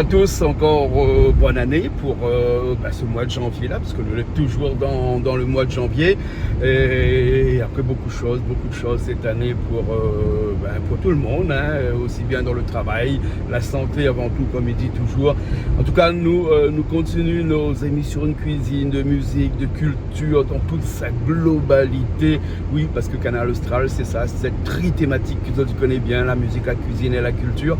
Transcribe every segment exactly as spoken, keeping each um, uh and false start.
Tous encore, euh, bonne année pour, euh, bah, ce mois de janvier-là, parce que nous sommes toujours dans, dans le mois de janvier. Et après, beaucoup de choses, beaucoup de choses cette année pour, euh, ben, pour tout le monde, hein, aussi bien dans le travail, la santé avant tout, comme il dit toujours. En tout cas, nous, euh, nous continuons nos émissions de cuisine, de musique, de culture, dans toute sa globalité. Oui, parce que Kanal Austral, c'est ça, c'est cette tri-thématique que tu connais bien, la musique, la cuisine et la culture.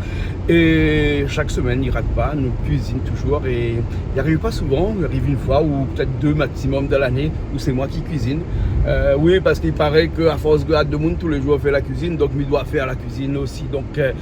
Et chaque semaine, i rat pa, nou kuizine toujour. É i ariv pa souvan, i ariv in foi ou pétèt dé maximum dan lané, ou sé moin ki kuizine. Euh, oui, parske i paré ke a fors de gard demoun tou lé jour fé la kuizine, donk mi doi fé la kuizine osi. Donk, euh,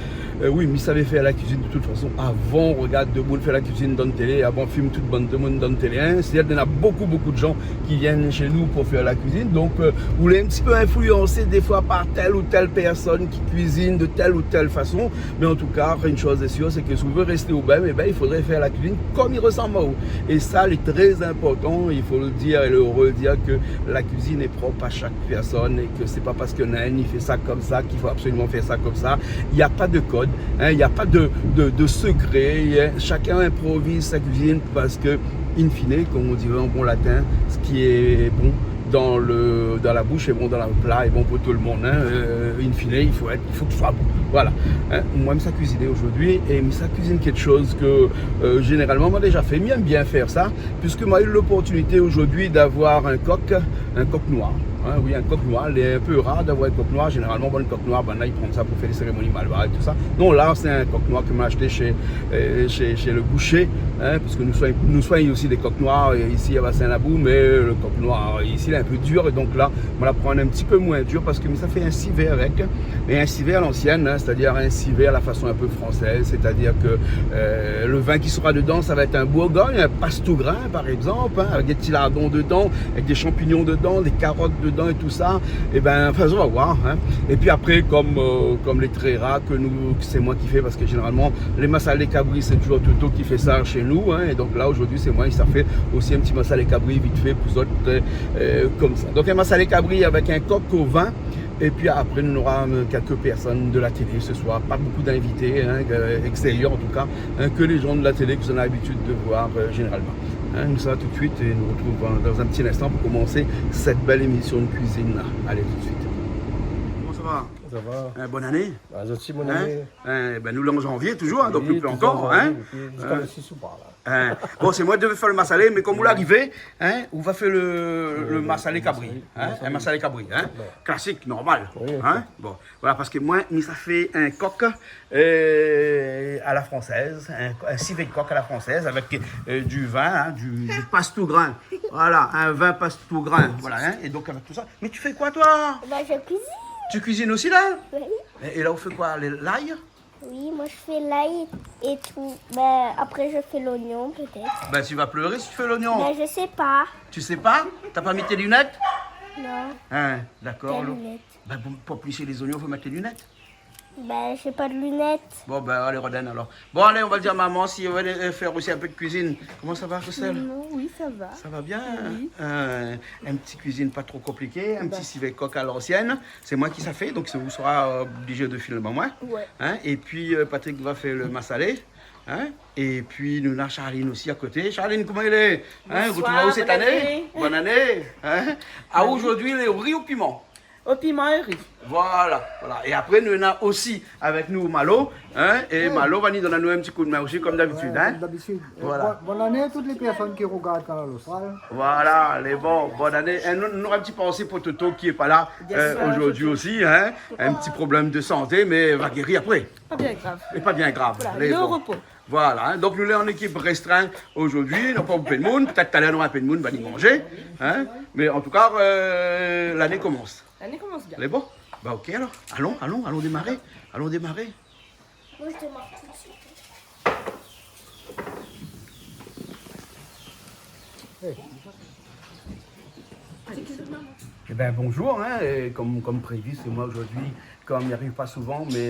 euh, oui, mi savé fé la kuizine de tout fason avan regard demoun fé la kuizine dan télé, avan film tout bann demoun dan télé, hein. Sétadir, néna bokou, bokou de jan ki vien shé nou pou fé la kuizine. Donk, euh, ou lé in ti pé influansé défoi par tèl ou tèl pèrsone ki kuizine de tèl ou tèl fason. Mé an tou ka, in shoz lé sir, sé ke si ou vé rès ou mèm, é bin, i fodré fé la kuizine kom i rosanm aou. É sa, lé trè inportan, i fo le dir é le redir ke la kuizine lé prop a shak pèrsone é ke sé pa parske néna inn i fé sa komsa k'i fo absoliman fé sa komsa. Il y a pas de code, hein, il y a pas de, de, de secret, hein. Chacun improvise sa cuisine parce que, in fine, comme on dirait en bon latin, ce qui est bon dans le, dans la bouche est bon dans le plat, est bon pour tout le monde, hein. Euh, in fine, il faut être, il faut que ce soit bon. Voilà. Hein, moin, mi sa kuizine zordi é mi sa kuizine kèk shoz ke, euh, zénéralman, moin la déza fé. Mi èm bien fé sa, puisque moin la u l'opportunité zordi d'avoir in kok, in kok noir. Hein, oui, in kok noir. Lé in pé rar d'avoir in kok noir. Zénéralman, bon, in kok noir, banna i pran sa pou fé dé sérémoni malbar é tousa. Non, la, sé in kok noir ke moin la ashté shé, euh, shé, shé le boushé, hein, puisque nou soign, nou soign osi dé kok noir, euh, isi, a Bassin Labou, mé le kok noir, euh, isi, lé in pé dir. É donk la, moin la pran in ti pé moin dir parske mi sa fé in sivé avèk, mé in sivé a l'ansièn, hein, sétadir in sivé a la fason in pé fransèz, sétadir ke, euh, le vin ki sera dedan, sa va èt in Bourgogne, in Passe-tout-grain, par égzanp, hein, avèk dé ti lardon dedan, avèk dé shanpignon dedan, dé karot dedan é tousa. É bin, anfin, nou va voir, hein. É pi apré, kom, euh, kom lé trè rar ke nou, ke sé moin ki fé, parske zénéralman, lé masalé kabri, sé toujour Toto ki fé sa shé nou, hein. É donk la, zordi, sé moin ki sa fé osi in ti masalé kabri vit fé pou zot, euh, euh, komsa. Donk, in masalé kabri avèk in kok o vin. É pi apré, nou nora, euh, kèk pèrsone de la télé se soir. Pa bokou d'invité, hein, euh, extérieur an tou ka, hein, ke lé jan de la télé ke zot na labitid de voir, euh, zénéralman. Hein, nou sava tout de suit é nou rotrouv dan, dan in ti linstan pou komansé sèt bèl émisyon de kuizine la. Alé, tout de suit. Koman sa va ? Sa va. Euh, bone ané. Ba, zot osi, bone ané. Hein ? Bin, nou lé an janvié toujour, hein, donk nou pé ankor, hein. Oui, toujour an janvié, épi ziska le sis ou pa la. Hein. Bon, sé moin la devé fé le masalé, mé kom ou la arivé, hein, ou va fé le, le masalé kabri, hein, in masalé kabri, hein. Bon. Klasik, normal, hein. Oui, ok. Bon, voilà, parske moin, mi sa fé in kok, euh, a la fransèz, in, in sivé de kok a la fransèz avèk, euh, du vin, hein, du, du Passe-tout-grain. Voilà, in vin Passe-tout-grain, voilà, hein. É donk, avèk tousa. Mais tu fais quoi, toi ? Bah, je cuisine. Tu cuisines aussi, là ? Oui. Et, et là, on fait quoi ? Les, l'ail ? Oui, moi, je fais l'ail et tout. Bah, après, je fais l'oignon, peut-être. Bah, tu vas pleurer si tu fais l'oignon. Bah, je sais pas. Tu sais pas ? T'as pas mis tes lunettes ? Non. Hein, d'accord. Quelles lunettes ? Bah, pour, pour plicher les oignons, faut mettre les lunettes. Bah, j'ai pas de lunettes. Bon, bah, allez, Rodin, alors. Bon, allez, on va dire à maman si elle veut, euh, faire aussi un peu de cuisine. Comment ça va, Christelle ? Non, oui, ça va. Ça va bien ? Oui. Euh, un petit cuisine pas trop compliqué, un petit sivé coq à l'ancienne. C'est moi qui ça fait, donc ça vous sera, euh, obligé de filmer moi. Ouais. Hein ? Et puis, euh, Patrick va faire le massalé. Hein ? Et puis, nous avons Charline aussi à côté. Charline, comment il est ? Hein ? Bonsoir, bonne année. Vous trouvez où cette année ? Bonne année. Hein ? Ah, aujourd'hui, il est au riz au piment. Au piment et riz. Voilà, voilà. É apré, nou néna osi avèk nou Malo, hein, é Malo va ni donn anou in ti kou d'min osi, kom dabitid, hein. Kom dabitid. Voilà. Bon, bone ané a tout lé pèrsone ki rogard Kanal Austral. Voilà, lé bon, bone ané. É nou, nou nora in ti pansé pou Toto ki lé pa la, euh, zordi osi, hein. In ti problèm de santé, mé va géri apré. Pa bien grav. É pa bien grav. Voilà, lé bon. Lé o repo. Voilà, hein. Donk nou lé an ékip restrin zordi, nou na pa bonpé d'moun, pétèt talèr nou nora in pé d'moun, va ni manzé, hein. Mé an tou ka, euh, lané i komans. Lané i komans bien. Lé bon ? Bah ok alors, allons, allons, allons démarrer, allons démarrer. Moi, je démarre tout de suite. Eh ben, bonjour, hein, é kom, kom prévu, sé moin zordi Kom i ariv pa souvan, mé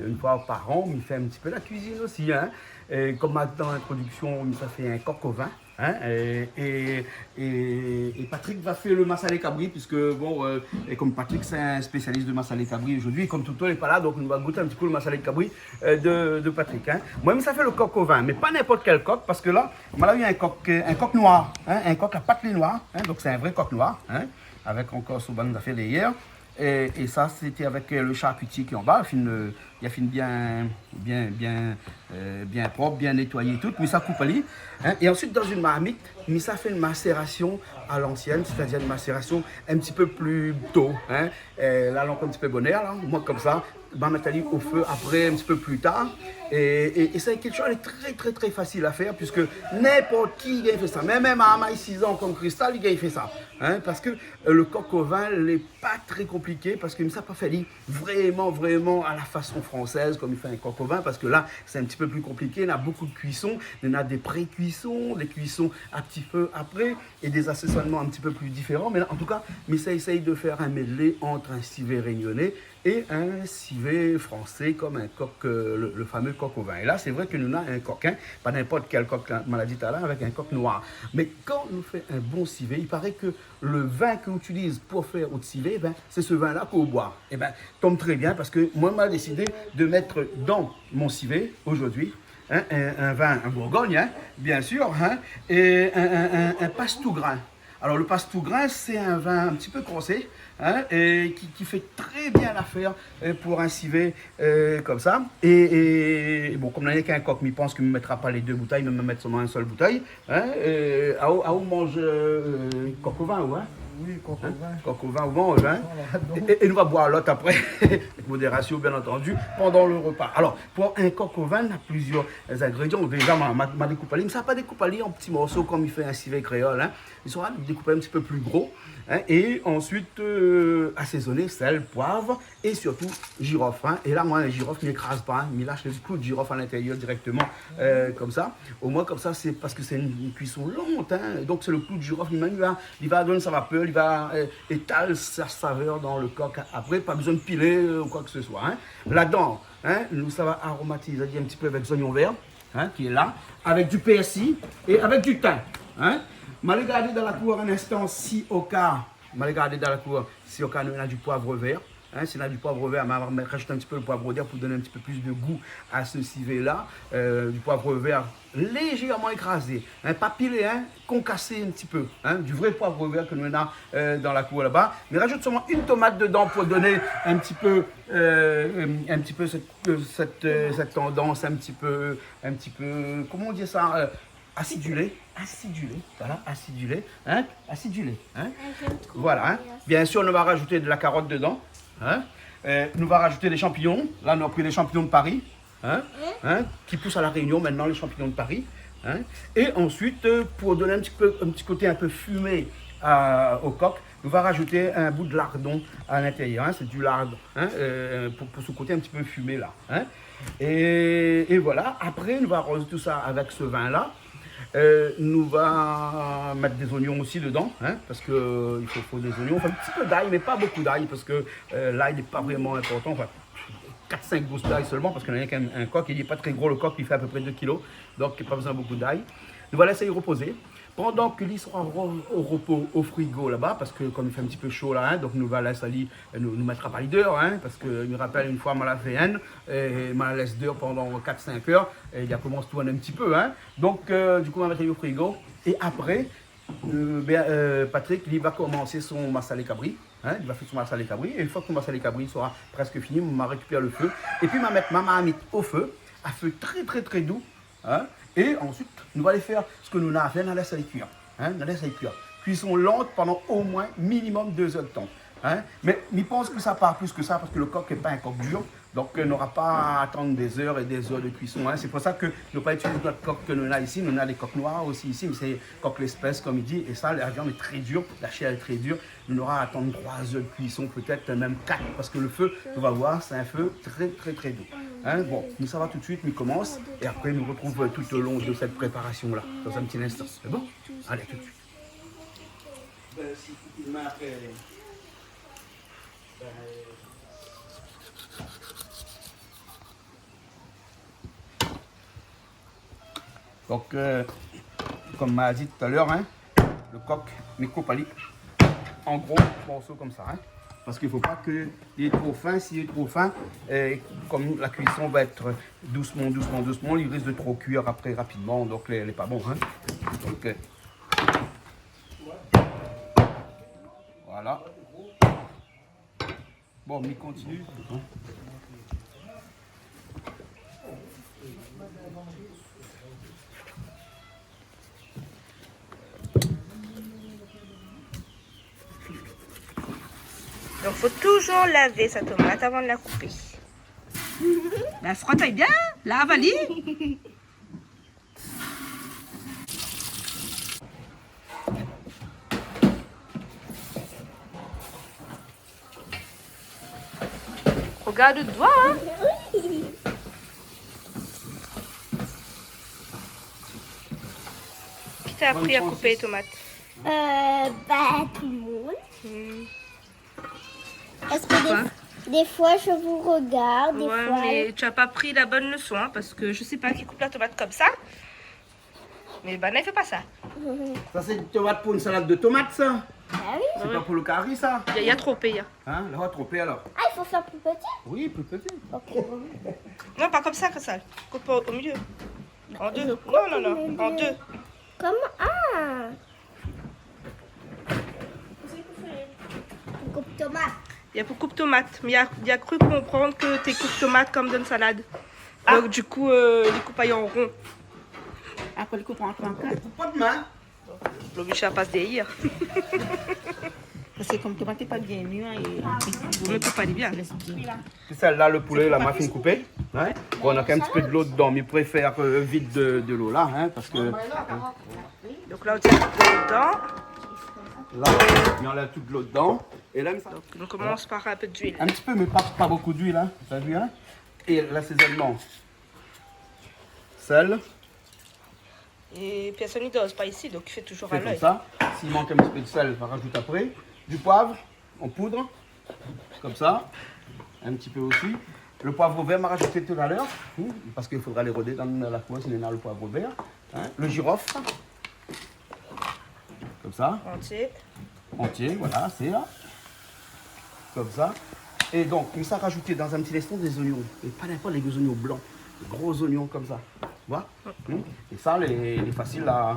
in foi par an, mi fé in ti pé la kuizine osi, in. É kom ma di dan lintrodiksion, mi sa fé in kok o vin, in. É, é, é, é Patrick va fé le masalé kabri, piske, bon, euh, é kom Patrick sé in spésialis de masalé kabri zordi, é kom Toto lé pa la, donk nou va gout in ti kou le masalé kabri, euh, de, de Patrick, in. Moin, mi sa fé le kok o vin, mé pa ninport kèl kok, paske la, moin la u in kok, euh, in kok noir, in, in kok la pat lé noir, in, donk sé in vré kok noir, in, avèk ankor son bann zafèr dèrièr. É, é sa, sété avèk, euh, le sharkitié ki lé anba, fine, euh, li la fine bien, bien, bien, euh, bien prop, bien nétoiyé tout, mi sa koup ali, in. É ansuit, dan in marmit, mi sa fé in masérasion a lansièn, sétadir in masérasion in ti pé pli to, in. Euh, la, lank in ti pé bonèr, la, moin, komsa, ma mèt ali o fé apré, in ti pé pli tar. É, é, é sa, kèk shoz lé trè, trè, trè fasil a fèr, piske ninport ki i gingn fé sa. Mèm, mèm in marmay sizan kom Kristal, i gingn fé sa. In, paske, euh, le kok o vin, lé pa trè konpliké, paske mi sa pa fé ali vréman, vréman a la fason fransèz, kom i fé in kok o vin, paske la, sé in ti pé pli konpliké, néna bonpé de kuison, néna dé pré-kuison, dé kuison a ti fé apré, é dé asésoinman in ti pé pli diféran, mé la, an tou ka, mi sa éséy de fé in medley ant in sivé rényoné é in sivé fransé, kom in kok, euh, le, le famé kok o vin. É la, sé vré ke nou néna in kok, in, pa ninport kèl kok, in, ma la di talèr, avèk in kok noir. Mé kan nou fé in bon sivé, i paré ke le vin ke ou itiliz pou fé out sivé, bin, sé se vin-la ke ou boir. É bin, tonm trè bien, paske moin, ma désid de mèt dan mon sivé, zordi, in, in, in vin, in Bourgogne, in, biensir, in, é in, in, in, in passe-tout-grain. Alor, le passe-tout-grain, sé in vin in ti pé korsé, in, é ki, ki fé trè bien lafèr, euh, pou in sivé, euh, komsa. É, é, bon, kom la, néna k'in kok, mi pans ke mi mètra pa lé dé boutèy, mé mi mèt solman in sèl boutèy, in. Euh, aou, aou manz, euh, kok o vin, ou, in ? Oui, kok o vin. Kok o vin, ou manz, in ? Voilà, donk. É, é, é nou va boir lot apré, avèk modérasion, bien antandi, pandan le repa. Alor, pou in kok o vin, néna plizièr ingrédian. Déza, ma, ma, ma dékoup ali, mé sa pa dékoup ali an ti morso kom i fé in sivé kréol, in. Li sra dékoupé in ti pé pli gro, in, é ansuit, euh, asézoné, sèl, poiv é sirtou jirof, in. É la, moin, jirof, mi ékraz pa, in, mi lash le klou de jirof a lintérièr dirèkteman, euh, komsa. Omoin, komsa, sé paske sé in, in kuison lant, in. Donk, sé le klou de jirof li mèm, li va, li va donn sa vapèr, li va, euh, étal sa savèr dan le kok. Apré, pa bezoin de pilé, euh, ou koi ke se soi, in. Ladan, in, nou sa va aromatiz ali in ti pé avèk zoignon vèr, in, ki lé la, avèk du pèrsi é avèk du tin, in. Ma alé gardé dan la kour in instan si oka, ma alé gardé dan la kour si oka nou néna du poiv vèr, in. Si néna du poiv vèr, ma, ma rajout in ti pé le poiv vèr pou donn in ti pé plis de gou a se sivé-la. Euh, du poiv vèr léjèrman ékrazé, in, pa pilé, in, konkasé in ti pé, in, du vré poiv vèr ke nou néna, euh, dan la kour laba. Mé rajout solman in tomat dedan pou donn in ti pé, euh, in ti pé sèt, euh, sèt, euh, sèt tandans in ti pé, in ti pé, koman i di sa, euh, asidulé, asidulé, voilà, asidulé, in, asidulé, in. Ah, j'aime trop. Voilà, in. Biensir, nou va rajout de la karot dedan, in. Euh, nou va rajout dé shanpignon. La, nou la pri dé shanpignon de Paris, in, in, ki pous a La Rényon mintnan, lé shanpignon de Paris, in. É ansuit, euh, pou donn in ti pé, in ti koté in pé fimé a, o kok, nou va rajout in bout de lardon a lintérièr, in, sé du lardon, in, euh, pou, pou se koté in ti pé fimé la, in. É, é voilà, apré, nou va aroz tousa avèk se vin-la. Euh, nou va mèt dé zoignon osi dedan, in, paske, euh, i fo, fo dé zoignon, anfin, in ti pé d'ay, mé pa bokou d'ay, paske, euh, l'ay lé pa vréman inportan, anfin, kat, sink gous d'ay solman, paske nou néna rienk in, in kok, li lé pa trè gro, le kok, li fé a pé pré dé kilo, donk pa bezoin bokou d'ay. Nou va lès ali repozé. Pandan ke li sra re-, o repo o frigo laba, paske kom i fé in ti pé sho la, in, donk nou va lès ali, nou, nou mètra pa ali déor, in, paske mi rapèl in foi, ma la fé inn, é ma la lès déor pandan kat, sink èr, é li la komans tourn in ti pé, in. Donk, euh, du kou, ma mèt ali o frigo. É apré, euh, bin, euh, Patrick, li va komansé son masalé kabri, in, li va fé son masalé kabri. É in foi ke son masalé kabri sra prèsk fini, ma rékipèr le fé. Épi, ma mèt ma marmit o fé, a fé trè, trè, trè dou, in. É ansuit, nou va alé fé se ke nou néna a fé, nou lès ali kuir, in, nou lès ali kuir. Kuison lant pandan omoin minimum dé zèr de tan, in. Mé mi pans ke sa pa plis ke sa, paske le kok lé pa in kok dir. Donk, euh, nora pa a atann dé zèr é dé zèr de kuison, in. Sé pou sa ke nou pa itiliz nout kok ke nou néna isi. Nou néna dé kok noir osi isi, mé sé kok léspès, kom i di. É sa, la viann lé trè dir, la shèr lé trè dir. Nou nora a atann troi zèr de kuison, pétèt mèm kat, paske le fé, nou va voir, sé in fé trè, trè, trè dou. In, bon, nou sava tout de suit, mi komans, é apré nou retrouv, euh, tout o lon de sèt préparasion-la, dan in ti instan. Sé bon ? Alé, tout de suit. Bin, si, apré, bin, euh, Donk, euh, konm ma di talèr, hein, le kok, mi koup ali an gro morso konmsa, hein. Parske i fo pa ke li lé tro fin. Si li lé tro fin, euh, konm la kuison va èt dousman, dousman, dousman, li risk de tro kuir apré rapidman, donk lé, lé pa bon, hein. Donk, euh, voilà. Bon, mi kontinié. Donk, fo touzour lav sa tomat avan de la koupé. La frot ali bien, lav ali. Regarde le doigt, hein. Qui t'a appris à couper les tomates ? Euh, bah, tout le monde. Hmm. Parce que des, des fois, je vous regarde, des fois. Ouais, mais tu as pas pris la bonne leçon, hein, parce que je sais pas qui coupe la tomate comme ça. Mais bah non, il fait pas ça. Sa sé in tomat pou in salad de tomat, sa. Ah oui. Sé pa pou le kari, sa. Il y a, il y a trop, il y a. Hein, la, tro pé, alor. Ah, il faut faire plus petit ? Oui, plus petit. Ok. Non, pas comme ça, comme ça. Coupe au, au milieu. En deux. Non, non, non, en deux. Comment ? Ah. Pou koup tomat. Li lé pou koup tomat, mé li la, li la kru konprann ke té koup tomat konm dann salad. Ah. Donk, du kou, euh, li koup ali an ron. Apré, li koup an, an kat. Koup pa d'min. Lé oblizé pas dèryèr. Parske konm tomat lé pa bien mir, é vo mié koup ali bien. Lès bien. Sé sèl-la, le poulé la, ma fine koupé, hein. Bon, na k'in ti pé dolo dedan, mé mi préfèr, euh, vid de, dolo la, hein, parske, hein. Donk la, ou tir tout dolo dedan. La, mi anlèv tout dolo dedan. É la, mi sa... Donk, nou komans par in pé d'luil. In ti pé, mé pa, pa bokou d'luil, hein. Ou la vi, hein ? É lasézonman. Sèl. É pèrsone i doz pa isi, donk i fé touzour a l'èy. Sé konmsa. Si i mank in ti pé de sèl, va razout apré. Du poiv an poud, konmsa. In ti pé osi. Le poiv vèr, ma razout talèr, hmm, parske i fodra alé rodé dann la kour si néna le poiv vèr, hein. Le jirof. Konmsa. Antié. Antié, voilà, sé la. Konmsa. É donk, mi sa razout dann in ti linstan dé zoignon. É pa ninport, lé zoignon blan. Dé gro zoignon konmsa. Voilà. Hmm. É sa, lé, lé fasil a,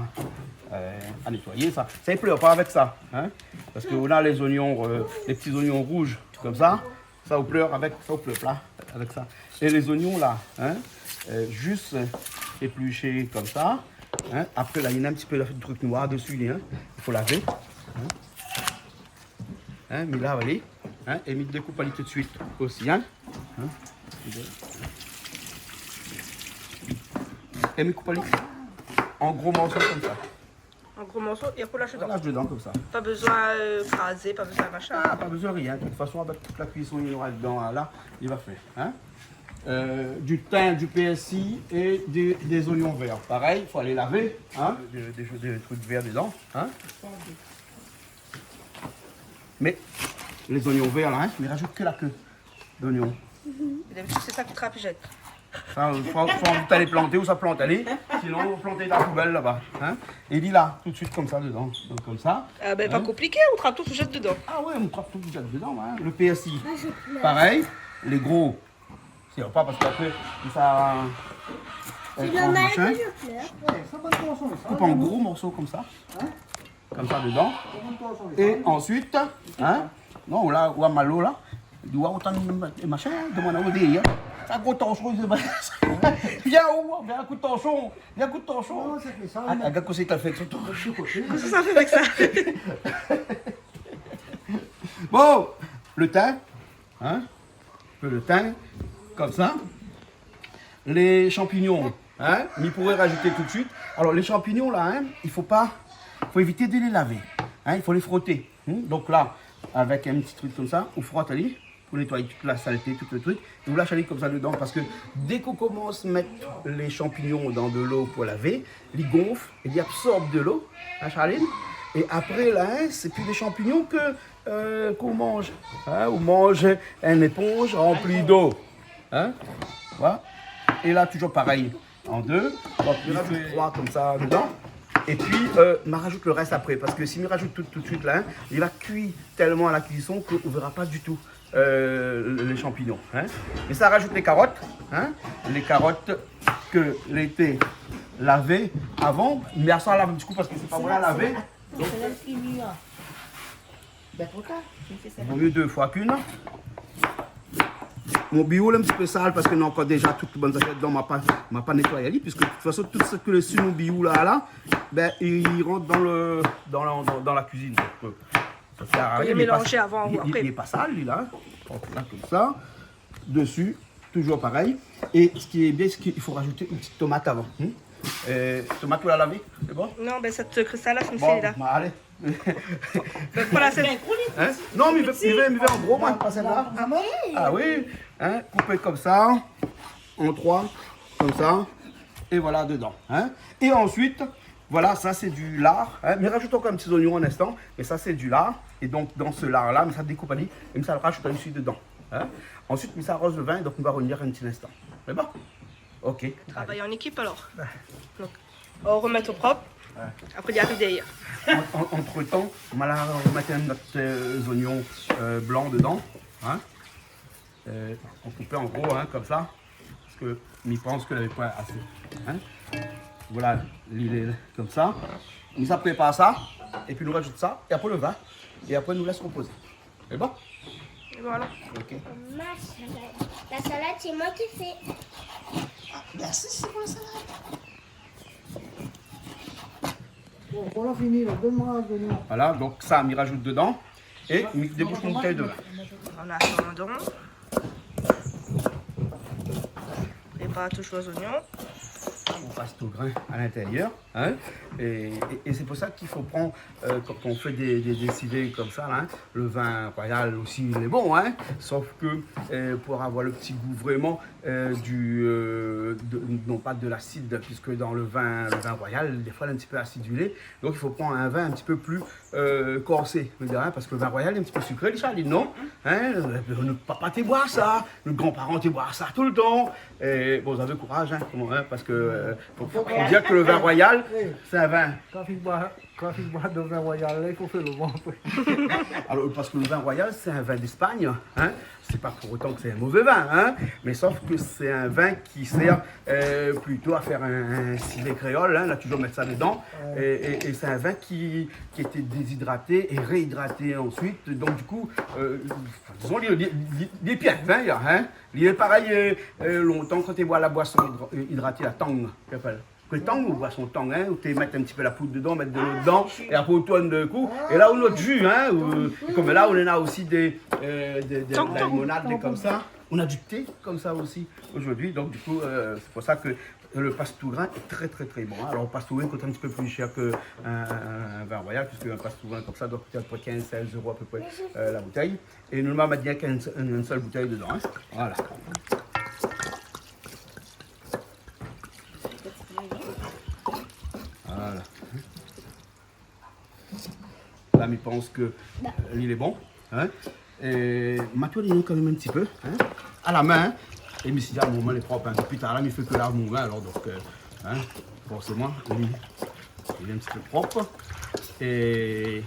euh, a nétoiyé, sa. Sa, i plèr pa avèk sa, hein. Parske ou na lé zoignon, euh, lé ti zoignon rouz, konmsa. Sa ou plèr avèk, sa ou plèr pa avèk sa. É lé zoignon la, hein, euh, zis, euh, éplishé konmsa, hein. Apré la, néna in ti pé de truk noir dési, hein. I fo lavé, hein. Hein, mi lav ali, hein, é mi dékoup ali tout de suit osi, hein. Hein. É mi koup ali an gro morso konmsa. An gro morso, é apré ou lash dedan. Ou lash dedan konmsa. Pa bezoin, euh, krazé, pa bezoin machin. Ah, pa bezoin rien. De tout fason, avèk tout la kuison i nora dedan, la, li va fé, hein. Euh, du tin, du pèrsi é dé, dé zoignon vèr. Parèy, i fo alé lavé, hein. Dé, dé, dé truk vèr dedan, hein. Mé lé zoignon vèr la, hein, mi razout ke la ke d'oignon. D'abitid, sé sa ki trap, i zèt. Sa, euh, fo, fo alé planté ou sa plant ali. Sinon, ou plant ali dan la poubèl laba, hein. É li la, tout de suit konmsa dedan. Donk, konmsa. Ah ben, pa konpliké, ou trap tout, ou zèt dedan. Ah ouais, ou trap tout, ou zèt dedan, hein. Le pèrsi, parèy, lé gro. Sé pa parske apré, sa, euh, machin. Koup an gro morso konmsa. Konmsa dedan. É ansuit, hein, non, la, ou la malo la, li oi otan de machin, hein, demann aou dèryèr. Sa gro torshon, sé pa sa. Vien, ou, vien, kout torshon, vien, kout torshon. Non, sé pa sa. Ah, non. Agard kosa i fé avèk son torshon. Kosa sa fé avèk sa ? Bon, le tin, hein, in pé de tin, konmsa. Lé shanpignon, hein, mi pouré razouté tout de suit. Alor, lé shanpignon la, hein, i fo pa, fo évité de lé lavé, hein, i fo lé froté, hmm. Donk la, avèk in ti truk konmsa, ou frot ali pou nétoiyé tout la salté, tout le truk. É ou lash ali konmsa dedan, parske dé k'ou komans mèt lé shanpignon dan dolo pou lavé, li gonf, é li absorb dolo, hein, Charline. É apré la, hein, sé pi dé shanpignon ke, euh, k'ou manz, hein, ou manz in éponz ranpli dolo, hein. Voilà. É la, touzour parèy. an dé. Donk, mi rajout troi konmsa dedan. É pi, euh, ma rajout le rès apré. Parske si mi rajout tout, tout suit la, in, li va kui tèlman a la kuison ke ou vèra pa ditou, euh, lé shanpignon, in. É sa rajout lé karot, in. Lé karot ke lété lavé avan. Mé sa la lav in ti kou parske sé pa moin la lavé. Donk, vo mié dé foi k'inn. Mon biwo lé in ti pé sal parske néna ankor déza tout bann zafèr dedan, ma pa, ma pa nétoy ali, puiske de tout fason, tout sak lé si mon biwo la, la, bin, li rant dan le, dan la, dan, dan la kuizine. Donk, euh, sa sèr a rien, mé mélanzé avan ou apré. Li lé pa sal, li, la. Donk, la, konmsa. Desi, toujour parèy. É sak lé bien, sé k'i fo rajout in ti tomat avan. Hmm ? Euh, tomat, ou la lavé, lé bon ? Non, bin, sèt kristal la, sé sèl-la. Bon, alé. Donk, voilà, sé... In ? Non, mi vé, mi vé, mi vé an gro, moin, pa sèl-la. Ah oui. Ah oui, in, koupé konmsa, an troi, konmsa, é voilà, dedan, in. É ansuit, voilà, sa sé du lar, in. Mi rajout ankor in ti zoignon an instan, mé sa sé du lar. É donk, dan se lar-la, mi sa dékoup ali, é mi sa rajout isi dedan, in. Ansuit, mi sa aroz le vin, donk nou va rovnir in ti instan. Lé bon ? Ok. Travay an ékip, alor. Ouais. Donk, nou romèt o prop. Ouais. Apré, li ariv dèrièr. An, an, antretan, ma la romèt in not, euh, zoignon, euh, blan dedan, in. Euh, nou koup an gro, in, konmsa. Parske mi pans ke lavé poin asé. In ? Voilà, li lé konmsa. Mi sa prépar sa, é pi nou rajout sa, é apré le vin, é apré nou lès repozé. Lé bon ? Voilà. Ok. Ma salad. La salad, sé moin ki fé. Ah, mersi, sé pou la salad. Bon, nou la fini la, donn amoin zoignon. Voilà, donk sa, mi rajout dedan. É mi déboush mon boutèy de vin. An atandan, prépar toujour zoignon. Nou pas o grin a lintérièr, in. É, é, é sé pou sa k'i fo pran, euh, kan, kan ou fé dé, dé, dé sivé konmsa, la, in, le vin royal osi, lé bon, in. Sof ke, euh, pou avoir le ti gou vréman, euh, du, euh, de, non pa de l'asid, puiske dan le vin, le vin royal, défoi, lé in ti pé asidulé. Donk, i fo pran in vin in ti pé pli, euh, korsé, mi vé dir, in, parske le vin royal lé in ti pé sikré, li, sa, li, non ? In, euh, nout papa té boir sa, nout granparan té boir sa toultan. É bon, zot lavé kouraz, in, koman, in, parske, euh, fo, fo dir ke le vin royal, sé in vin. Kan i boir, kan i boir de vin royal, la, i fo fé le vin apré. Alor, parske le vin royal, sé in vin d'Espagne, in. Sé pa pou otan ke sé in mové vin, in, mé sof ke sé in vin ki sèr, euh, plito a fèr in, in sivé kréol, in, nou la toujour mèt sa dedan. Ouais. É, é, é sé in vin ki, ki lété dézidraté é réidraté ansuit. Donk, du kou, euh, dizon, li, li, li, li lé bien, in, in. Li lé parèy, euh, euh, lontan, kan té boir la boison idra-, euh, idraté, la tang, ki apèl. Ke tang, ou boison tang, in, ou té mèt in ti pé la poud dedan, mèt de lo dedan, é apré ou tourn de kou. É la, ou néna nout ju, in, ou, konm la, ou néna osi dé, euh, dé, dé, la limonad, dé konmsa. Ou néna du té konmsa osi zordi. Donk, du kou, euh, sé pou sa ke le passe-tout-grain lé trè, trè, trè bon, in. Alor, passe-tout-grain i kout in ti pé pli shèr ke in, in, in vin royal, puiske in passe-tout-grain konmsa i doi kouté a pé pré kinz, sèz éro a pé pré, euh, la boutèy. É nou, nou va mèt rienk in, in, in sèl boutèy dedan, in. Voilà. Voilà. La, mi pans ke, euh, li lé bon, in. É ma touy ali kan mèm in ti pé, in, a la min, in. É mi si, a, mon min lé prop, in. Dopi talèr la, mi fé ke lav mon min, alor, donk, euh, in, forséman, li, li lé in ti pé prop. É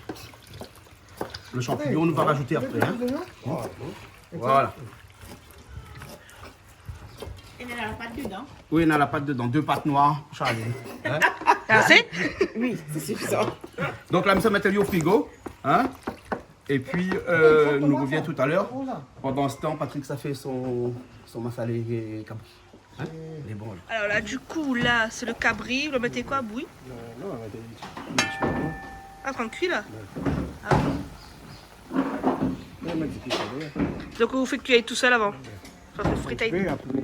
le shanpignon, nou va rajout apré, in. Voilà. É néna la pat dedan. Oui, néna la pat dedan. Dé pat noir, Charline. In ? Asé ? Oui, sé sifizan. Donk la, mi sa mèt ali o frigo, in ? É pi, euh, nou rovien talèr. Pandan se tan, Patrick sa fé son, son masalé kabri. In ? Lé bon, la. Alor la, du kou, la, sé le kabri, ou la mèt koi, bouyi ? Non, non, nou va mèt in ti, in ti pé. Ah, trankil, la ? Ouais. Ah oui. Ouais, mé di ki sa, ouais. Donk, ou fé kui tousèl avan ? Ouais. Sa fé frit. Frit, apré, apré,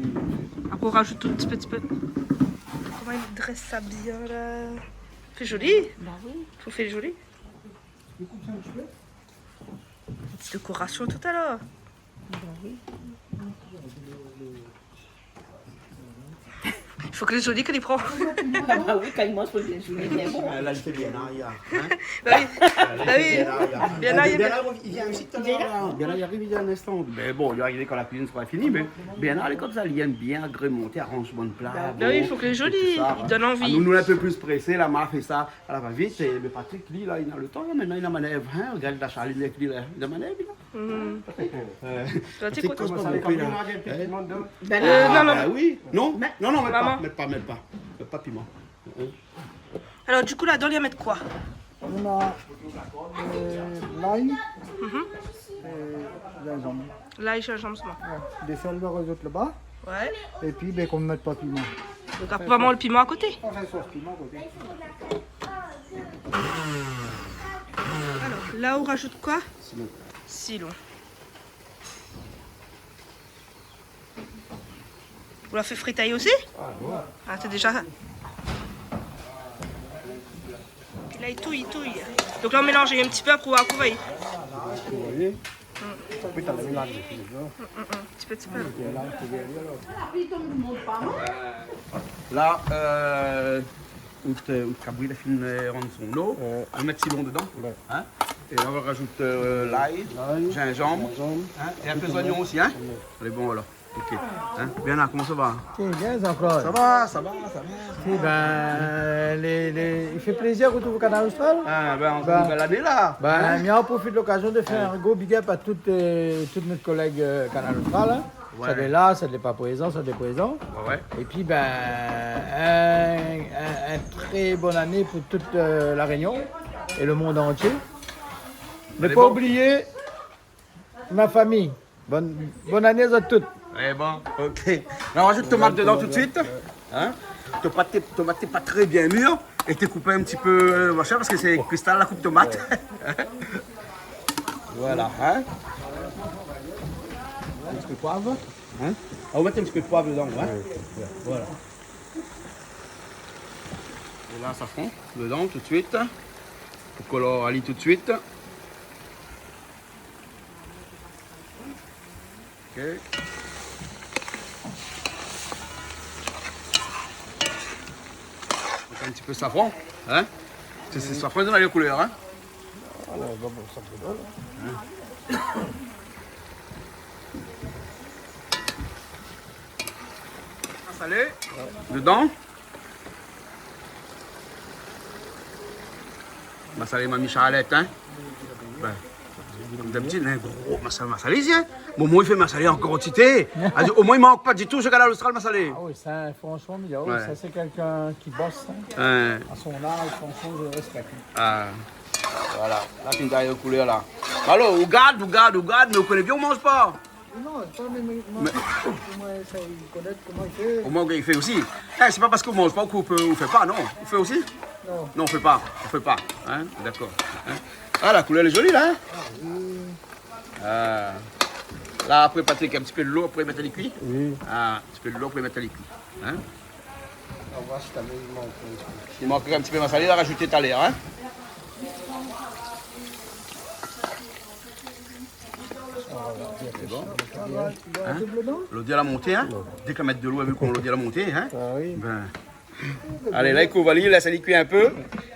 ou rajout tout ti pé, ti pé. Koman i drès sa bien, la ? Fé zoli. Ba oui. Fo fé zoli. Ti dékorasion talèr. Ba oui. Fo ke lé zoli ke li pran. Ah bah oui, kan li manz, fo ke lé zoli, mé bon. Ah, la, li fé bien, la, li a, hein ? Bah oui. Ah, la, li fé bien, la, li a. Bien, la, li vien isi talèr, la. Bien, la, li ariv, li vien in instan. Mé bon, li ariv kan la kuizine sra fini, mé bien, la, li lé konmsa, li èm bien agrémanté, aranzman de pla, bon, é tout sa, hein. Bah oui, fo ke lé zoli, li donn anvi. Ah, nou, nou lé in pé pli présé, la, ma fé sa a la va vit, é, mé Patrick, li, la, li na le tan, la, mintnan, li na manèv, hein, regard la Charline avèk li, la, li na manèv, la. Mhm. Patrick, euh, Patrick, koman sa va, la ? Bin, euh, non, non, mé oui. Non, non, non, mèt pa, mèt pa, mèt pa. Mèt pa piman. Alor, du kou, ladan, li va mèt koi ? Nou na, euh, lay, mhm, euh, zinzanm. Lay, zinzanm solman. Ouais. Dé sèl, lo rézo laba. Ouais. Épi, bin, konm mèt pa piman. Donk, apré, nou va mèt lo piman a koté. Nou fé sos piman a koté. Alor, la, ou rajout koi ? Sitron. Sitron. Ou la fé fritay osi ? Ah, ouais. Ah, sé déza sa. Épi la, li touy, li touy. Donk la, ou mélanz in ti pé, apré ou va kouvèr. Kouvèr. Mm. Apré, ou la mélanz, hein. Mm, mm, mm. Ti pé, ti pé. Voilà. La, euh, out, out kabri la fine, euh, rann son lo. Ouais. Ou mèt sitron dedan. Ouais. Hein ? É la, ou rajout, euh, lay, lay, zinzanm, zinzanm, hein, é in pé zoignon osi, hein ? Ouais. Lé bon, alor. Ok. Hein ? Bien, la, koman sa va ? Tiens, bien, Jean-Claude. Sa va, sa va, sa va. Épi, bin, lé, lé, i fé plézir retrouv Kanal Austral. Ah, bin, an nouvèl ané, la. Bin, hein ? Mi profit lokazion de fé in gro big up a tout, euh, tout nout kolèg, euh, Kanal Austral, hein. Ouais. Sak lé la, sak lé pa prézan, sak lé prézan. Ouais, ouais. Épi, bin, in, in, in trè bone ané pou tout, euh, La Rényon é le mond antié. Mé pa oublié ma fami. Bone, bone ané a zot tout. Eh bon, ok. La, ou rajout tomat dedan tout de suit. Hein ? Tomat, tomat lé pa trè bien mir. É té koup in ti pé, euh, machin, parske sé Cristal la koup tomat. Ouais. Voilà, hein. In ti pé poiv, hein. Ah, ou mèt in ti pé poiv dedan, hein. Ouais. Voilà. É la, safran dedan tout de suit. Pou kolor ali tout de suit. Ok. Donk, in ti pé safran, hein ? Sé, sé safran i donn la koulèr, hein ? Ah, la, bon, bon, sa pé donn, hein. Masalé dedan. Masalé Mami Charlette, hein ? Bin, konm dabitid, in gro masalé, masalé isi, hein ? Bon, moin, i fé masalé an kantité. Alé, omoin, i mank pa ditou, sé Kanal Austral masalé. Ah oui, sa, fransman, mi di aou, ouais, sa, sé kèlkin ki bos, hein. Ouais. A son az, fransman, mi rèspèk. Ah, voilà. La, fine done la koulèr, la. Alor, ou gard, ou gard, ou gard, mé ou koné bien, ou manz pa. Non, sa, mé, mé, mé koman sa, i koné koman i fé. Koman i fé osi. Eh, sé pa parske ou manz pa ou pé, ou fé pa, non. Ou fé osi ? Non. Non, ou fé pa. Ou fé pa. Hein ? Dakor. Hein ? Ah, la koulèr lé zoli, la, hein ? Ah oui. Ah. La, apré, Patrick, in ti pé dolo, apré, mèt ali kui. Oui. Ah, in ti pé dolo, apré, mèt ali kui. Hein ? On va se taper, il manque un petit peu. I mank in ti pé masalé, la rajout talèr, hein ? Sé bon ? Hein ? Lodié la monté, hein ? Dèk la mèt dolo, vu koman lodié la monté, hein ? Ah oui. Bin. Alé, la, i kouv ali, lès ali kui in pé.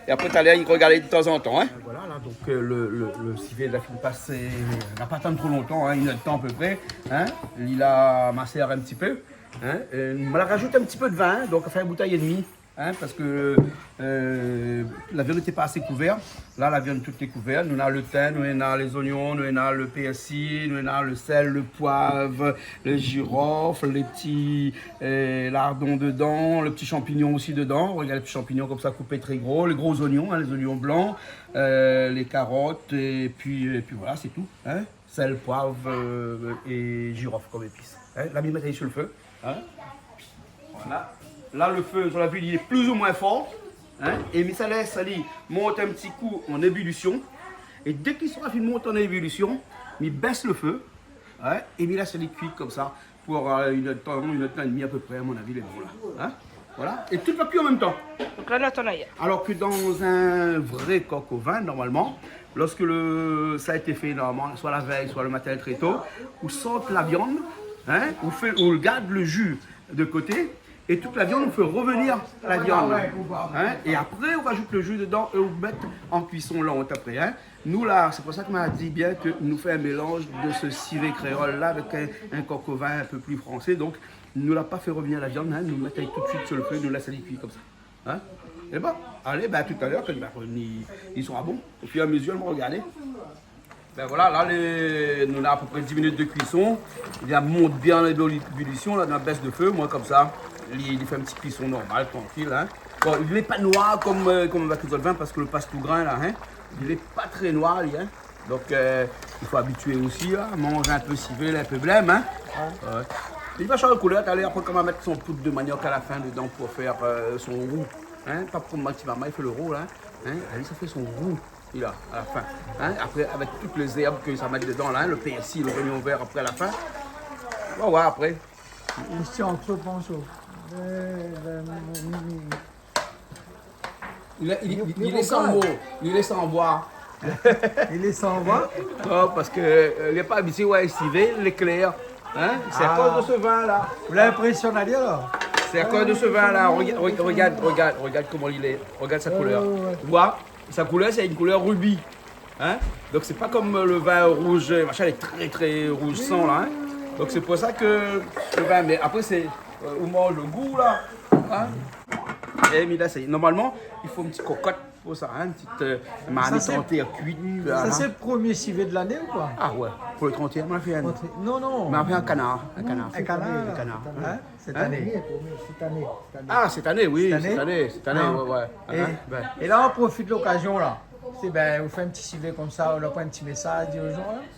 É apré, talèr, i rogard tazantan, hein ? Voilà, la, donk, euh, le, le, le sivé la fine pasé, na pa atann tro lontan, hein, inn èr d'tan a pé pré, hein ? Li la masèr in ti pé, hein ? É nou la rajout in ti pé de vin, hein, donk, anfin, in boutèy é demi. Hein, parske, euh, la viann lété pa asé kouvèr. La, la viann tout lé kouvèr. Nou néna le tin, nou néna lé zoignon, nou néna le pèrsi, nou néna le sèl, le poiv, le jirof, lé ti, euh, lardon dedan, le ti shanpignon osi dedan. Regard le ti shanpignon konmsa koupé trè gro, lé gro zoignon, hein, lé zoignon blan, euh, lé karot, épi, épi voilà, sé tou, hein. Sèl, poiv, euh, é jirof konm épis. Hein, la mi mèt ali su le fé. Hein ? Voilà. La, le fé, zot la vi, li lé pli ou moin for. Hein ? É mi sa lès ali mont in ti kou an ébulision. É dèk li sra fine mont an ébulision, mi bès le fé. Hein ? É mi lès ali kui konmsa pou, euh, inn èr d'tan, inn èr d'tan é demi a pé pré, a mon avi, lé bon, la. Hein ? Voilà. É tout va kui an mèm tan. Donk la, nou atann la. Alor ke dan in vré kok o vin, normalman, lorske le, sa la été fé, normalman, soi la vèy, soi le matin trè to, ou sort la viann, hein, ou fé, ou gard le ji de koté, É tout la viann, ou fé revenir la viann, in. É apré, ou rajout le ji dedan é ou mèt an kuison lent apré, in. Nou la, sé pou sa ke ma di bien ke nou fé in mélanz de se sivé kréol la avèk in, in kok o vin in pé pli fransé. Donk, nou la pa fé revenir la viann, in. Nou mèt ali tout de suit su le fé, nou lès ali kui konmsa. In ? É bon, alé, bin, talèr, kan li va revni, li sra bon. O fur é a mezir, nou va rogardé. Bin voilà, la, lé, nou na apépré dis minit de kuison. Li la mont bien lébuli-, lébulision, la, nou bès le fé, moin, konmsa, li, li fé in ti kuison normal, trankil, in. Bon, li lé pa noir konm, eu, konm avèk lé zot vin, parske le passe-tout-grain, la, in, li lé pa tré noir, li, in. Donk, eu, i fo abitié osi, in, manz in pé sivé, in pé blèm, in. Ouais. Ouais. Li va shanj koulèr, talèr, apré, kan ma mèt son poud de maniok a la fin dedan pou fé, eu, son rou, in. Pa pou ma ti momon i fé le rou, la, in. Ali, sa fé son rou, li la, a la fin. In, apré, avèk tout lé zèrb ke sa mèt dedan, la, in, le pèrsi, le zoignon vèr, apré, a la fin. Bon, ouais, apré. Christian, kosa ou pans ? Eu, bin, mi, mi, mi. Li, li, li, li lé san mo, li lé san voi. Li lé san voi ? Non, parske, eu, li lé pa abitié, ouais, sivé, lé klèr. In ? Sé akoz de se vin la. Ou la inprésioné, alor ? Sé akoz de se vin la. Rega-, rega-, rogard, rogard, rogard koman li lé. Rogard sa koulèr. Ouais, ouais, ouais. Ou voi ? Sa koulèr, sé in koulèr rubi. In ? Donk, sé pa konm le vin rouz, machin, lé tré, tré rouz san, la, in. Donk, sé pou sa ke le vin, mé apré, sé, eu, ou manz le gou, la. In ? É, mé la, sé, normalman, i fo in ti kokot pou sa, in, in ti, eu, marmit an tèr kuit, la. Sa, sé le premié sivé de lané ou koi ? Ah ouais, pou le trant é inn, ma la fé in. Non, non. Ma la fé in kanar, in kanar. In kanar. In kanar. In ? Sèt ané. Sèt ané, sèt ané. Ah, sèt ané, oui, sèt ané, sèt ané, ouais, ouais. É, in, bin. É la, ou profit lokazion, la. Sé, bin, ou fé in ti sivé konmsa, ou la pa in ti mésaz, di o zan, in ?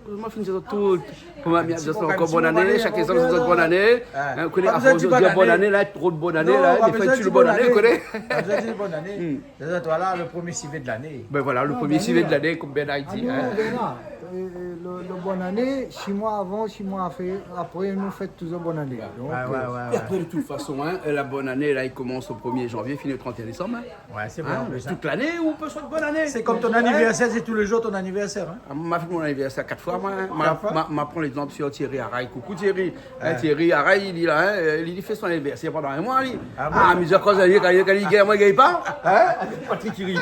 Ma fine di tout. Pou ma, mi di ankor bone ané, shakinn i di ankor bone ané. In, ou koné, a fors de dir bone ané, la, tro de bone ané, la, défoi i tou le bone ané, ou koné. Pa bezoin dir bone ané. Déza, toi la, le premié sivé de lané. Bin voilà, le premié sivé de lané, konm Bernard i di, in. Ah non, Bernard, eu, eu, le, le bone ané, sis moi avan, sis moi apré, apré, nou fèt touzour bone ané. Donk, ouais, ouais, eu, ouais. É apré, de tout fason, in, la bone ané, la, i komans o premié janvié, fini le trant é inn désanm, in. Ouais, sé vré, an plis, in. Tout lané, ou pé souèt bone ané. Sé konm ton anivèrsèr, sé tou lé zour ton anivèrsèr, in. Ah, ma fèt mon anivèrsèr kat foi, moin, in. Kat foi ? Ma, ma, ma pran légzanp sur Thierry Aray. Koukou Thierry. In, Thierry Aray, li la, in, eu, li, li fé son anivèrsèr pandan in moi, li. Ah bon ? Ah, mé akoz, li, kan li gingn, moin mi gingn pa. In ? Patrick i ri.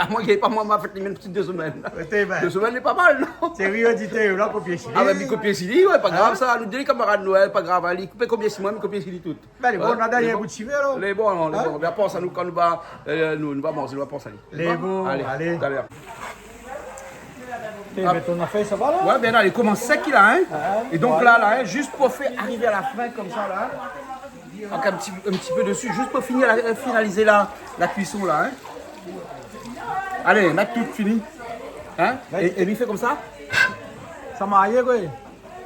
Moin mi gingn pa, moin, ma fèt li mèm ti dé semèn. Dé semèn, lé pa mal, non ? Thierry, ou di, té, ou la kopié si li. Ah, bin, mi kopié si li, ouais, pa grav, sa. Nou dé lé kamarad, nou, in, pa grav, in. Li kopié si moin, mi kopié si li tout. Bin, lé bon, nou la done in bout sivé, alor. Lé bon, lé bon. Mé apré sa, nou, kan nou va, eu, nou, nou va manzé, nou va pans ali. Lé bon, alé, alé. Talèr. É, bin, ton afèr, sa va, la ? Ouais, bin la, li komans sèk, la, in. É donk, la, la, in, zis pou fé arivé a la fin, konmsa, la, in. Avèk in ti, in ti pé desi, zis pou fini la, finalizé la, la kuison, la, in. Alé, mèt tout, fini. In ? É, é li fé konmsa. Sa marié, koi.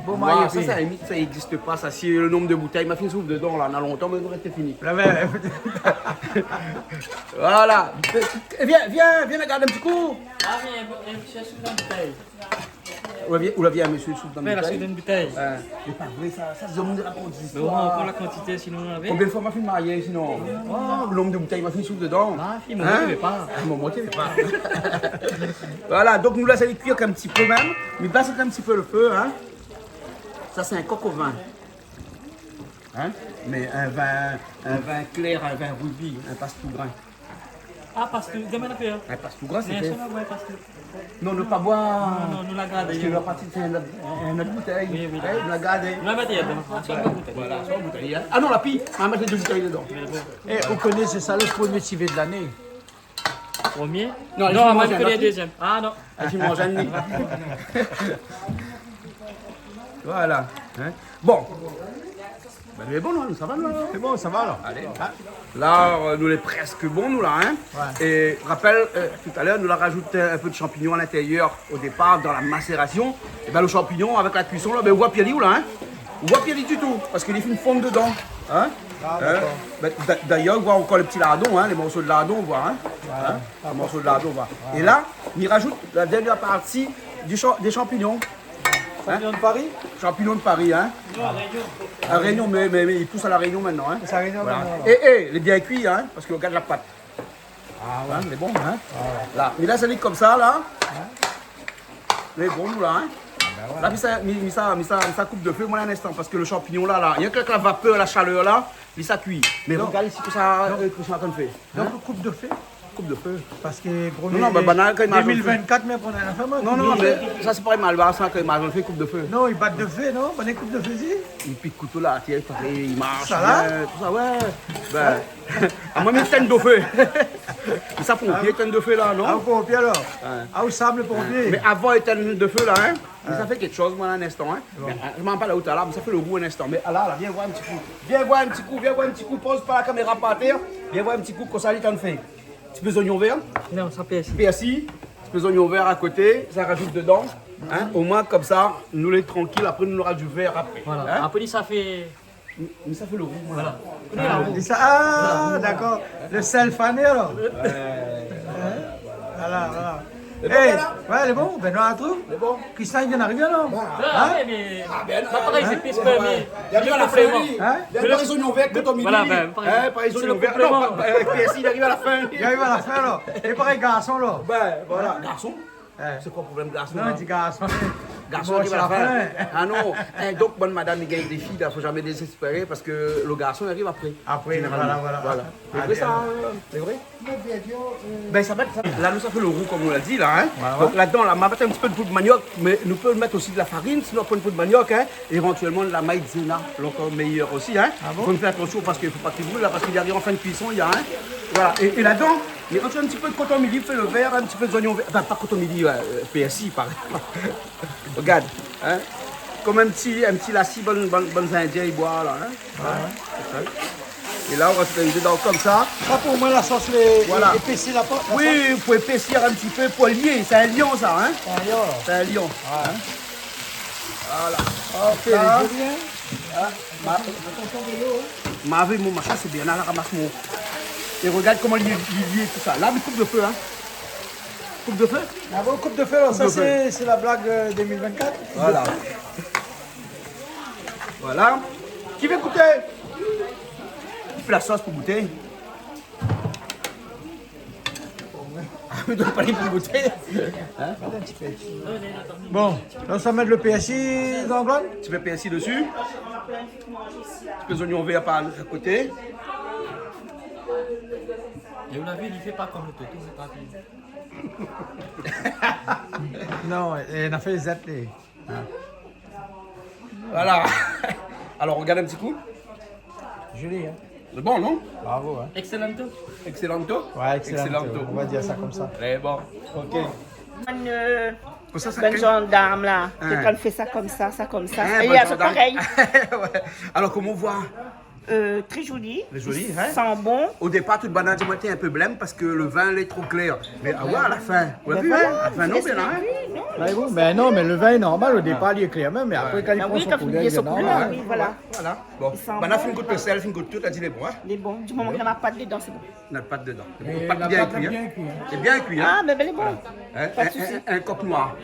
Bon, oué, sa, sa, a la limit, sa i égzis pa, sa. Si le nonb de boutèy ma fine souf dedan, la, na lontan, mé nou té fini. La, mé, voilà. É vien, vien, vien, gard in ti kou. Ah, mé, euh, mésyé, souf dan boutèy. Ou la vi, ou la vi in mésyé souf dan boutèy ? Mé la souf dan boutèy. Oué. Sé pa vré, sa. Sa, sé moun i rakont zistoir. Mé omoin, ou pran la kantité, sinon, ou lavé. Konbien de foi ma fine marié, sinon ? Oh, le nonb de boutèy ma fine souf dedan. Ah, fi, moin, mi vé pa. Ah, moin, moin, mi vé pa. Voilà, donk nou lès ali kuir in ti pé mèm. Mi bès in ti pé le fé, in. Sa, sé in kok o vin. In ? Mé in vin, in vin klèr, in vin ribi, in passe-tout-grain. Ah, passe-tout, demin nou fé, in. In passe-tout-grain, sé... Mé sa va, oué, passe-tout. Non, nou pa boir. Non, non, nou la gardé. Parske la parti, sé in ot, in ot boutèy. Oui, oui, dakor. Nou la gardé. Nou la mèt dedan. Voilà, sé in boutèy, in. Ah non, la pi, nou va mèt lé dé boutèy dedan. Mé bon. É, ou koné, sé sa le promié sivé de lané. Promié ? Non, moin mi koné le dézyèm. Ah non. Ah, mi manz in demi. Voilà. In ? Bon. Bin, lé bon, non, sa va, non ? Sé bon, sa va, la. Alé. In ? La, euh, nou lé prèsk bon, nou, la, in ? Oué. É rapèl, euh, talèr, nou la rajout, euh, in pé de shanpignon a l'intérieur, o dépar, dan la masérasion. É bin, le shanpignon, avèk la kuison, la, bin, ou voi pi ali, la, in ? Ou voi pi ali ditou, parske li fine fonn dedan. In ? Ah, dakor. Bin, d'a-, d'ayèr, ou voi ankor le ti lardon, in, lé morso de lardon, ou voi, in ? Oué. In ? Lé morso de lardon, ou voi. Oué. É la, mi rajout la dèrnièr parti du shan-, dé shanpignon. Shanpignon de Paris ? Shanpignon de Paris, in. Non, La Rényon. La Rényon, mé, mé, mé i pous a La Rényon mintnan, in. Sé La Rényon mintnan, alor. É, é, lé bien kui, in, parske gard la pat. Ah oué. In, lé bon, in. Ah oué. La, mé la, sa i lé konmsa, la. Oué. Lé bon, la, in. La, mi sa, mi, mi sa, mi sa, mi sa koup de fé, moin, in instan, parske lo shanpignon la, la, rienk avèk la vapèr, la shalèr la, li sa kui. Mé donk, regard isi kosa, donk, euh, kosa nou fé. Donk, hein ? Koup de fé. Koup de fé. Parske non, non, ba, ba, banna, kan i manz lo fé. Deux mille vingt-quatre, mé pou la fin, non, non, mé sa, sé pa mal, ba, sa, kan i manz lo fé, koup de fé. Non, i bat de fé, non ? Banna i koup de fé, si. I pik kouto la, tiens, parèy, i marsh bien, tousa, ouais. Sa la ? Ben, amoin, mi étinn do fé. Mé sa, pompié, étinn do fé la, non ? Ah, pompié, alor. Ouais. Ah, ou sanm pompié. Mé avan étinn do fé la, hein, mi sa fé kékshoz, moin, in instan, hein. Bon. Mé, euh, mi sa pa la ou la, mi sa fé lo rou in instan. Mé la, la, vien voir in ti kou. Vien voir in ti kou, vien voir in ti kou. Poz pa la kaméra par tèr. Vien voir in ti kou kosa li tann fé. Ti pé zoignon vèr. Non, sa pèrsi. Pèrsi. Ti pé zoignon vèr a koté, sa rajout dedan. Hein, omoin, konmsa, nou lé trankil. Apré, nou nora di vèr apré. Voilà. Hein ? Apré, li sa fé Mé, mé sa fé lo rou, moin. Voilà. Ah, dakor. Lo sèl fané, alor. Ouais. Hein ? Voilà, voilà. Lé bon, la ? Ouais, lé bon. Ben, nou artrouv. Lé bon. Kristin, li vien arivé, alor. Hein ? Ah, mé, ah, ben, non, parèy, sé plis, mé li ariv a la fin, li. Hein ? Li ariv a la fin, li. Voilà, ben, parèy. Hein, parèy, sé lo konpléman. Non, pa, euh, pèrsi, li ariv a la fin, li. Li ariv a la fin, alor. É parèy, garson, alor. Ben, voilà. Garson. Eh. Sé koi lo problèm garson, la ? Non, di garson. Garson i ariv a la fin. Bon, sé la fin. Ah non. Eh, donk, bann madam i gingn défi, la, fo zamé dézéspéré, parske lo garson i ariv apré. Zénéralman. Apré, voilà, voilà. Voilà. Mé apré sa, euh, sé vré. Ben, sa va èt sa. La, nou sa fé lo rou, konm nou la di, la, hein. Ouais, ouais. Donk, ladan, la, ma mèt in ti pé de poud maniok, mé nou pé mèt osi de la farine, sinon, pran poud maniok, hein. Évantuèlman, la maïzena, lé ankor méyèr osi, hein. Ah bon ? Fo fé atansion parske fo pa k'i bril, la, parske li ariv an fin de kuison, li, hein. Voilà. É, é ladan, mi rajout in ti pé de koton mili, fé lo vèr, in ti pé zoignon vèr, anfin, pa koton mili, euh, pèrsi, par égzanp. Regard, hein. Konm in ti, in ti lasi, bann, bann, bann Zindien i boir la, hein. Ouais, ouais. Sé sa. É la, nou rajout dedan konmsa. Sa, pou moin, la sos, lé, voilà, lé épési la pa-, la sos. Oui, pou épésir in ti pé, pou lié. Sé in lian, sa, hein. Sé in lian. Sé in lian, hein. Voilà. Ok, la, lé zoli, hein. Hein, ma, ma avèk mon machin, sé bien, la, la ramas mon. É regard koman li, li, li lé tousa. La, mi koup de fé, hein. Koup de fé ? Ah bon, koup de fé, alor, sa, sé, sé la blag, euh, deux mille vingt-quatre. Voilà. Voilà. Ki vé gouté ? Fé la sos pou gouté. Ah, mi done pa li pou gouté. Hein ? Bon, la, sa mèt lo pèrsi dan la glann. Ti pé pèrsi dési. Ti pé zoignon vèr par a koté. É ou la vi, li fé pa konm lo toto, sé pa bien. Non, é, na fé zèt, li. Voilà. Alor, regard in ti kou. Zoli, hein ? Lé bon, non ? Bravo, hein ? Excelento. Excelento ? Ouais, excelento. Excelento. On va dire ça comme ça. Lé bon. Ok. Bann, euh, bann zandarm la, hein, kan i fé sa konmsa, sa konmsa. Hein, é bann zandarm. Ouais. Alor, koman i voi ? Euh, très joli. Très joli, hein ? I san bon. O dépar, tout banna la di amoin té in pé blèm parske lo vin lé tro klèr. Mé, ah ouais, a la fin. Ou la vi, hein ? A la fin, non, bien, hein ? Bah oui, ben non, mé lo vin lé normal, o dépar, li lé klèr mèm, mé apré, kan li pran son koulèr, li lé normal. Bah oui, kan i fine vié son koulèr, oui, voilà. Voilà. Bon, i san bon. Banna la fine gout lo sèl, fine gout tout, la di lé bon, hein ? Lé bon. Du moman k'i na pa pat dedan, sé bon. Na pa pat dedan. É la pat lé bien kui, hein. Lé bien kui, hein. Ah, mé, mé lé bon. Voilà. Hein, pa de sousi. In, in, in kok noir.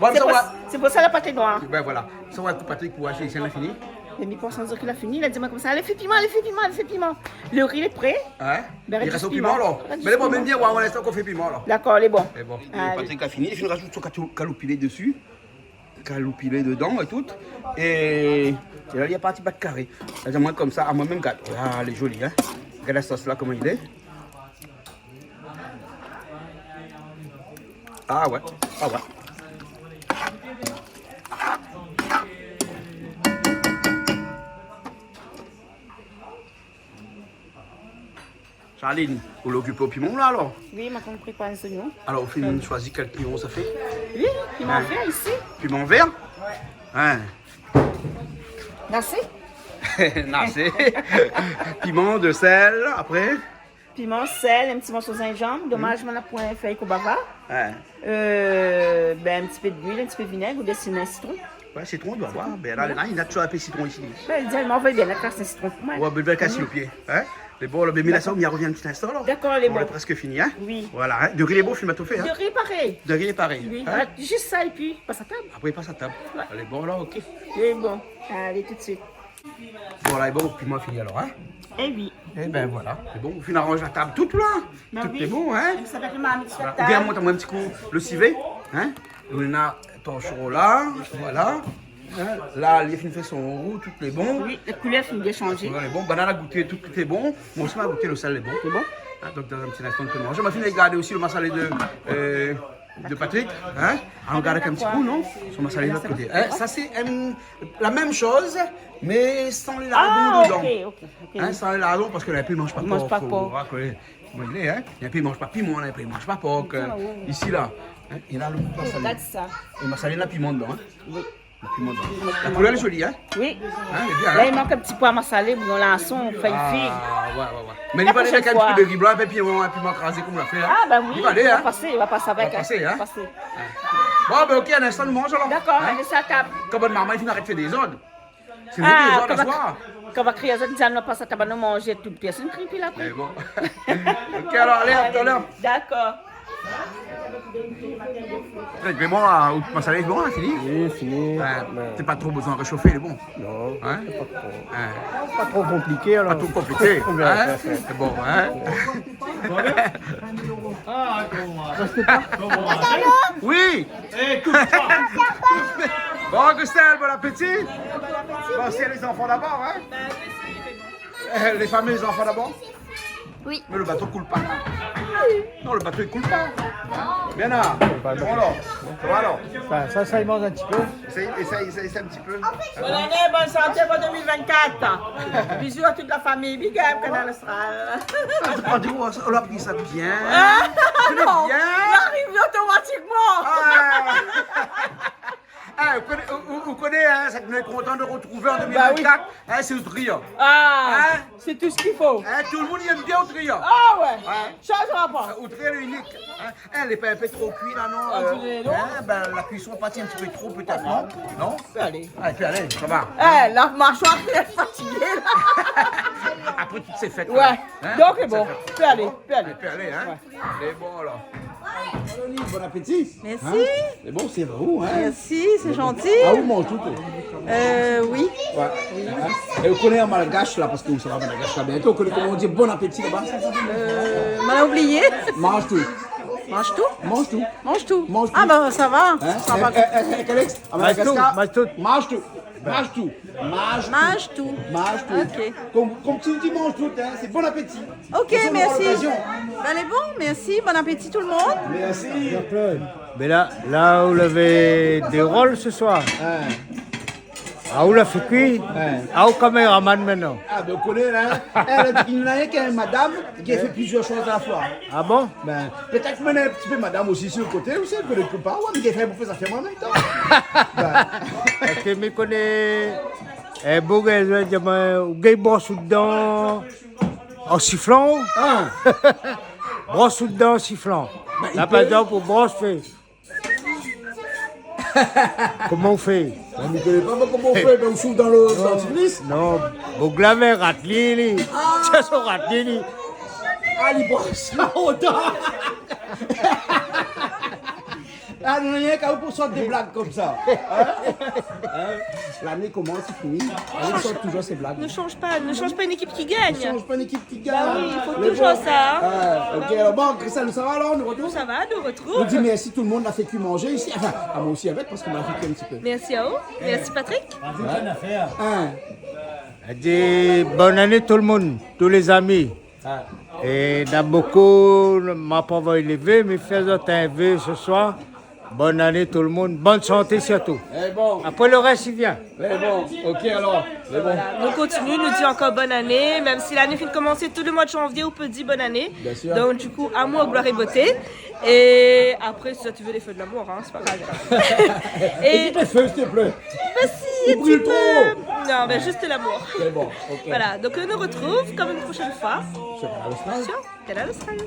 Bon, sé pou, sé pou sa la pat lé noir. Ben voilà. Sa, nou va koup Patrick pou ashté, sa la fini. Mé mi pans ankor k'i la fini, la di amoin konmsa, alé, fé piman, alé, fé piman, alé, fé piman. Lo ri lé pré. Hein ? Ben, i rès lo piman, alor. Mé lé bon, mèm bien, ouais, pou linstan, nou fé piman, alor. Dakor, lé bon. Lé bon. Alé. Patrick la fini, li fine rajout son katou-, kaloupilé dési. Kaloupilé dedan é tout. É, é la, li la parti bat karé. La di amoin konmsa, amoin mèm, gard. Ah, lé zoli, hein. Gard la sos la, koman i lé. Ah ouais, ah ouais. Charline, ou lé okipé o piman la, alor ? Oui, ma konm prépar lé zoignon. Alor, ou fine shoizi kèl piman sa fé ? Oui, piman vèr isi. Piman vèr ? Ouais. Hein. Nasé ? Nasé. Piman, de sèl, apré ? Piman, sèl, in ti morso zinzanm. Domaz, moin la poin fèy konbava. Ouais. Euh, ben, in ti pé d'luil, in ti pé vinèg, ou désine in sitron. Ouais, sitron, ou doi voir. Ben, la, la, néna touzour in pé sitron isi. Ben, di amoin, ou vé bien la kras in sitron pou moin. Ouais, ben, ben, kas lo pié, hein. Lé bon, la, ben, mé la, sa, nou i rovien in ti instan, la. Dakor, lé bon. Lé prèsk fini, hein. Oui. Voilà, hein. Lo ri lé bon, fine mèt o fé, hein. Lo ri paré. Lo ri lé paré, hein. Oui, zis sa, épi, pas a tab. Apré, pas a tab. Ouais. Lé bon, la, ok. Lé bon. Alé, tout de suite. Voilà, é bon, piman fini alor, hein ? Eh oui. Eh ben voilà, sé bon, ou fine aranz la tab tout la. Ben oui. Tout lé bon, hein ? Sa va èt lo marmit su la tab. Voilà. Ou vien mont amoin in ti kou lo sivé, hein ? Nou néna Torchon la, voilà. Hein, la, li la fine fé son rou, tout lé bon. Oui, la koulèr la fine bien shanzé. Voilà, lé bon. Banna la gouté, tout lé bon. Moin osi ma gouté, lo sèl lé bon. Lé bon. Hein, donk, dan in ti instan, nou pé manzé. Ma fine gard osi lo masalé de, euh, de Patrick. Hein. Alon gard in ti kou, non ? Son masalé de lot koté. Hein, sa sé, euh, la mèm shoz, mé san lé lardon dedan. Ah, ok, ok, ok. Hein, san lé lardon, parske la, i manz pa por. I manz pa por. Fo rapèl. Koman i lé, hein ? Néna i manz pa piman, néna i manz pa por, euh, isi la. Hein ? É la, lo masalé. Gard sa. É masalé, na piman dedan, hein ? Oui. Na piman dedan. La koulèr lé zoli, hein ? Oui. Hein, lé bien, hein ? La, i mank in ti poi masalé, bouyon larson, fèy fig. Ah, ouais, ouais, ouais. Mé li va alé avèk in ti pé de ri blan, épi piman, piman krazé konm la fé, hein ? Ah, ben oui, li va alé, hein ? I va pasé, i va pasé avèk, hein. I va pasé, hein ? I va pasé. Bon, ben, ok, in instan, nou manz alor. Dakor, alé, sa tab. Kan bann marmay i fine arèt fé dézord. Sé vré, ah, dézord, kan va, kan va kriyé, sa di, ah, nou pas sa tab, nou manzé tout pièce, nou kriy pi la. Mé bon. Ok, alor, alé, a talèr. Dakor. Trè bien, bon, ah, out masalé lé bon, hein, fini ? Oui, fini. Ouais, sé pa tro bezoin réshofé, lé bon. Non, hein ? Sé pa tro. Hein. Pa tro konpliké, alor. Pa tro konpliké, hein ? Sé bon, hein ? Ah, koman ? Oui. Bon, Christelle, bon appétit. Bon, sé lé zanfan dabor, hein ? Euh, lé fam é lé zanfan dabor ? Oui. Mé lo bato i koul pa. Non, lo bato i koul pa. Bien la. Voilà. Voilà. Sa, sa, sa, i manz in ti pé. Éséy, éséy, éséy, éséy in ti pé. Bonne année, bonne santé pour deux mille vingt-quatre. Bisous à toute la famille. Big up, Kanal Austral. Ah, ou la pri sa bien. Ah, non. Bien. Li ariv otomatikman. Ah. Ah, ou koné, ou, ou, ou koné, hein, sak nou lé kontan de retrouvé an deux mille vingt-quatre, hein, sé Outria. Ah, hein ? C'est tout ce qu'il faut. Hein, tout le monde i èm bien Outria. Ah ouais. Ouais. Shanzra pa. Euh, Outria lé inik. Hein ? Eh, lé pa in pé tro kui la, non ? Ah, euh, tu l'es, non ? Hein, ben, la cuisson est partie un petit peu trop, peut-être, non ? Non ? Pé alé. Ah, i pé alé, sa va. Eh, la mashoir lé fatigé la. Après toutes ces fêtes, ouais, la. Hein ? Donk, bon, pé alé, pé alé. Pé alé, hein ? Ouais. Lé bon, alor. Bon appétit. Merci. Hein ? Lé bon, sé vré, hein ? Merci, c'est gentil. Ah, ou manz tout, ou ? Euh, oui. Ouais. Hein ? É ou koné an malgash la, parske nou sava Madagascar bientôt, ou koné koman i di bon appétit laba ? Euh, ma la oublié. Manz tout. Manz tout ? Manz tout. Manz tout. Manz tout. Ah ben, sa va. Hein ? Sa va. Eh, eh, eh, Alex, à Madagascar, manz tout. Manz tout. Manz tout. Manz tout. Manz tout. Manz tout. Ok. Konm, konm ou di, manz tout, hein, sé bon appétit. Ok, merci. Ou nora lokazion. Ben, lé bon, merci, bon appétit tout le monde. Merci. Jean-Claude. Mé la, la, ou lavé dé rol se soir. Hein. Ah, ou la fé kui. Hein. Ah, ou kaméraman mintnan. Ah, ben, ou koné la. Eh, la, néna rienk madam ki fé plizièr shoz a la foi. Ah bon ? Ben, pétèt mèm in ti pé madam osi su lo koté, ou sé, ou koné pa, ouais, mé i fé bonpé zafèr an mèm tan. Ben. Parske mi koné, eh, boug, eh, mi di, ben, ou gingn bros out dan an siflan. Ah. Bros out dan an siflan. Ben, la, par égzanp, ou bros, fé. Koman ou fé ? Ben, mi koné pa, mé koman ou fé ? Ben, ou souf dan lo, dan lo dentifris ? Non, boug la mèm, rat li, li. Ah. Sé son rat li, li. Ah, li bros sa otan. Ah, non, néna rienk aou pou sort dé blag konmsa. Hein ? Hein ? Lané i komans, i fini. Lané i sort touzour sé blag. Ne change pas, ne change pas une équipe qui gagne. Ne change pas une équipe qui gagne. Bah oui, il faut toujours ça, hein. Ah, ok, alor, bon, Christelle, sa va alor, nou rotrouv ? Sa va, nou rotrouv. Nou di mèrsi tout le moun la fé kui manzé isi. Anfin, amoin osi avèk, parske ma la fé kui in ti pé. Merci à vous. Merci Patrick. Ouais. Hein. Di bonne année tout le monde, tous les amis. Ah. É na bonpé, ma pa anvoy lévé, mé fé zot in vé se soir. Bonne année tout le monde, bonne santé surtout. Eh bon. Après, le reste, il vient. Eh bon, ok, alor. Eh bon. Voilà. Nou kontinié, nou di ankor bonne année, mèm si lané fine komansé, tout le moi de janvié, ou pé di bonne année. Bien sûr. Donc, du coup, amour, gloire et beauté. Et après, si tu veux les feux de l'amour, hein, c'est pas grave. Et, et quitte les feux, s'il te plaît. Mais si, un petit peu. Ou brûles trop. Non, mais juste l'amour. C'est bon, ok. Voilà, donc, euh, nous retrouve comme une prochaine fois. Sur Kanal Austral. Sur Kanal Austral.